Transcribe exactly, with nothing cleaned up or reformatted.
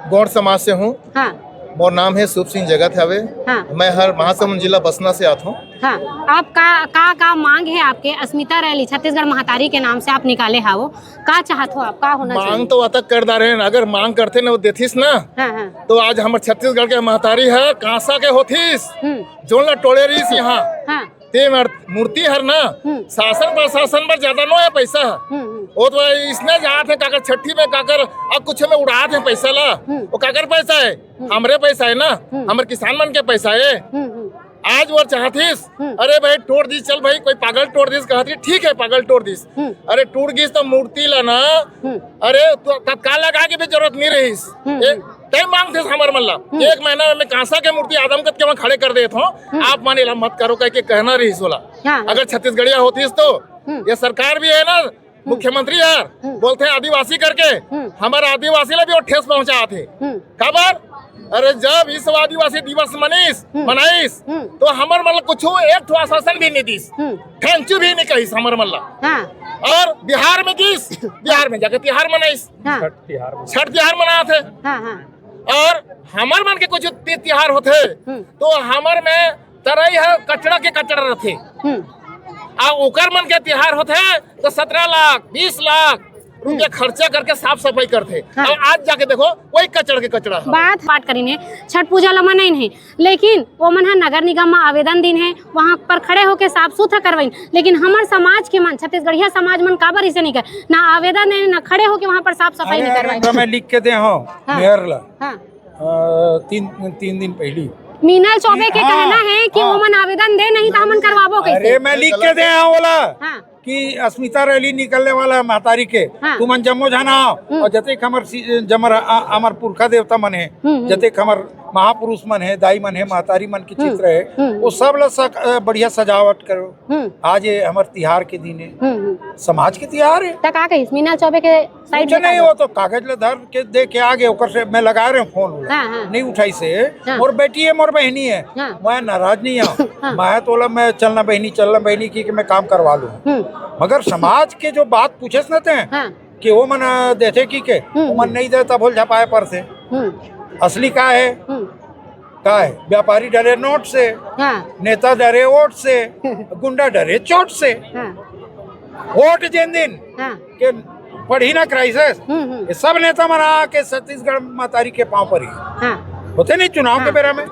गौंड समाज से हूँ। हाँ। मोर नाम है शुभ सिंह जगत हवे। हाँ। मैं हर महासमुंद जिला बसना से आत हूँ। हाँ। आप का, का, का मांग है आपके अस्मिता रैली छत्तीसगढ़ महतारी के नाम से आप निकाले हावो? का चाहत हो आप? का होना मांग चाहिए? तो अतक कर डारे हैं, अगर मांग करते ना वो देथिस ना, हाँ, हाँ। तो आज हमर छत्तीसगढ़ के महतारी है कांसा के होथिस, हम्म। जोन ला टोले रहिस यहाँ। हाँ। ते मर-, मूर्ति हर ना, हम्म। शासन प्रशासन बर ज्यादा नो है पैसा। हम्म, हम्म। वो तो इसने जात है काकर छठी में काकर, अब कुछ में उड़ात है पैसा ला। हम्म। वो काकर पैसा है? हम्म। हमरे पैसा है ना, हम्म। हमर किसान मन के पैसा है। हम्म, हम्म। आज वो चाहतिस, हम्म। अरे भाई टोर दिस, चल भाई कोई पागल टोर दिस, कहत रही, ठीक है पागल टोर दिस। हम्म। अरे टूट गिस तो मूर्ति ला ना, हम्म। अरे तो तत्काल लगा के भी जरूरत नहीं रहिस। हम्म, ए, हम्म। टाइम मांगते हमर मन ला। हम्म। एक महीना में कांसा के मूर्ति आदमकद के वहाँ खड़े कर देत हो। हम्म। आप मन एला मत करो कह के कहना रहिस ओला। हाँ, हाँ। अगर छत्तीसगढ़िया होतिस तो हम्म। ये सरकार भी है ना, हम्म। मुख्यमंत्री यार हम्म। बोलते हैं आदिवासी करके, हम्म। हमारे आदिवासी ला भी वो ठेस पहुंचात है। हम्म। काबर? अरे जब विश्व आदिवासी दिवस मनीस, हम्म। मनाइस, हम्म। तो हमर मन ला कुछ एक ठो आश्वासन भी नहीं दिस। हम्म। थैंक यू भी नहीं कहिस हमर मन ला। हाँ। और बिहार में गिस, बिहार में जाके तिहार मनाइस। हाँ। छठ तिहार मनात है। हाँ, हाँ। और हमर मन के कुछ ति-, तिहार होथे, हम्म। तो हमर में तरई ह कचड़ा के कचड़ा रथे। हम्म। आ ओकर मन के तिहार होथे, तो सत्रह लाख, बीस लाख रुपया हम्म। खर्चा करके साफ सफाई करथे। हाँ। और आज जाके देखो, वही कचड़ के कचड़ा है। बात, बात करीन हे, छठ पूजा ला मनाइन हे, लेकिन ओमन ह नगर निगम म आवेदन दीन हे, वहाँ पर खड़े होके साफ सुथरा करवाइन। लेकिन हमर समाज के मन, छत्तीसगढ़िया समाज मन काबर इसे नहीं कर, ना आवेदन है, ना खड़े होके वहाँ पर साफ सफाई अरे, नहीं अरे, करवाइन। मैं लिख के दे हूँ हाँ। मेयर ला। हाँ। अ, तीन, तीन दिन पहली। मीनल चौबे के हाँ, कहना है कि हाँ। ओमन आवेदन दे नहीं तो हमन करवाबो कैसे? अरे, मैं लिख के दे हूँ ओला। हाँ। कि अस्मिता रैली निकलने वाला है महतारी के, हाँ। तुमन जम्मो झन आओ। हम्म। और जतेक हमर सी-, जमर, आ, हमर पुरखा देवता मन है, हम्म, हम्म। जतेक हमर महापुरुष मन है, दाई मन है, महतारी मन के हम्म, चित्र है, हम्म। वो सब ला सक-, अ, बढ़िया सजावट करो। हम्म। आज ये हमर तिहार के दिन है, हम्म, हम्म। समाज के तिहार है। त का कहिस मीनल चौबे के साइड कुछ में नहीं, कागज। वो तो कागज ला धर के दे के आगे, ओकर से मैं लगा रहे हूँ फोन, हाँ, हाँ। नहीं उठाई से। हाँ। मोर बेटी है, मोर बहनी है, हाँ। मैं नाराज नहीं हूँ। हाँ। मैं तो ला, मैं चलना बहनी, चलना बहनी की कि मैं काम करवा लूँ। हम्म। मगर समाज के जो बात पूछे न ते, हाँ। कि वो मन देथे कि के, हम्म, वो मन हम्म। नहीं दे, तब होल झपाए पर से। हम्म। असली का है? हम्म। का है? व्यापारी डरे नोट से, हाँ। नेता डरे वोट से, गुंडा डरे चोट से। हाँ। वोट जेन दिन हाँ। के पड़ी ना क्राइसिस, हम्म, हम्म। ये सब नेता मन आके छत्तीसगढ़ महतारी के पाँव परी। हाँ। होथे नहीं चुनाव के हाँ। बेरा में।